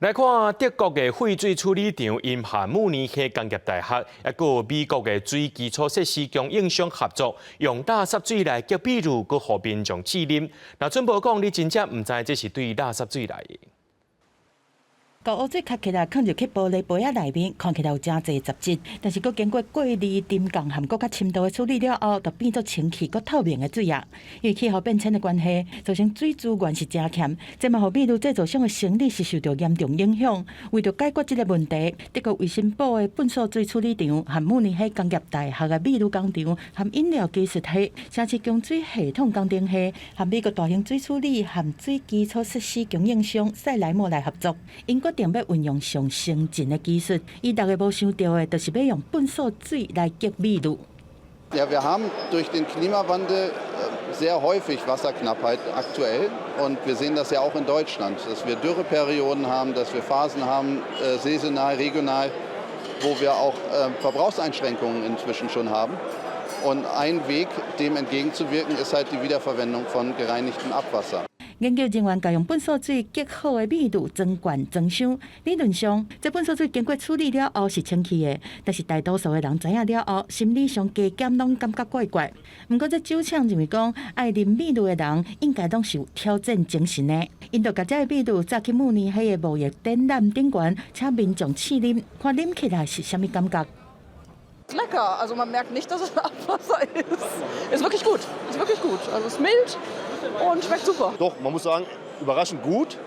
來看德國的廢水處理廠，𪜶和慕尼黑工業大學，抑閣美國的水基礎設施供應商合作，用垃圾水來激美祿，閣予民眾試啉。若準無講，你真正毋知這是對垃圾水來的。舊污水吸起來，囥入去玻璃杯仔內面，看起來有誠濟雜質，但是閣經過過濾、沉降和閣較深度的處理了後，就變做清氣閣透明的水啊。因為氣候變遷的關係，造成水資源是誠欠，這嘛予美祿製造商的生意是受著嚴重影響。為著解決這个問題，德國衛生部的糞掃水處理廠和慕尼黑工業大學的美祿工廠和飲料技術系、城市供水系統工程系和美國大型水處理和水基礎設施供應商塞萊莫來合作，𪜶決定欲運用上先進的技術，伊逐个無想著的，就是欲用糞掃水來激美祿。 Ja, wir haben durch den Klimawandel sehr häufig Wasserknappheit aktuell und wir sehen das ja auch in Deutschland, dass wir Dürreperioden haben, dass wir Phasen haben, saisonal, regional, wo wir auch Verbrauchseinschränkungen inzwischen schon haben. Und ein Weg, dem entgegenzuwirken, ist halt die Wiederverwendung von gereinigtem Abwasser. 研究人員共用糞掃水激好的美祿裝罐裝箱，理論上，這糞掃水經過處理了後是清氣的，但是大多數的人知影了後，心理上加減攏感覺怪怪。毋過這酒廠認為講，愛啉美祿的人應該攏是有挑戰精神的。𪜶就共這个美祿載去慕尼黑的貿易展覽頂懸，請民眾試啉，看啉起來是啥物感覺。 Lecker, also man merkt nicht, dass es Abwasser ist. Ist wirklich gut, ist wirklich gut. Also ist mild und schmeckt super. Doch, man muss sagen, überraschend gut.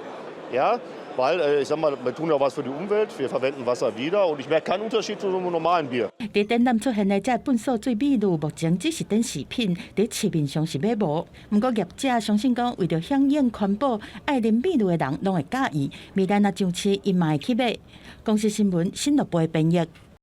Ja, weil, ich sag mal, wir tun ja was für die Umwelt, wir verwenden Wasser wieder und ich merke keinen Unterschied zu einem normalen Bier. 佇展覽出現的這糞掃水美祿，目前只是展示品，佇市面上是買無。毋過業者相信講，為著響應環保，愛啉美祿的人攏會佮意。未來若上市，𪜶嘛會去買。公視新聞新樂播編譯。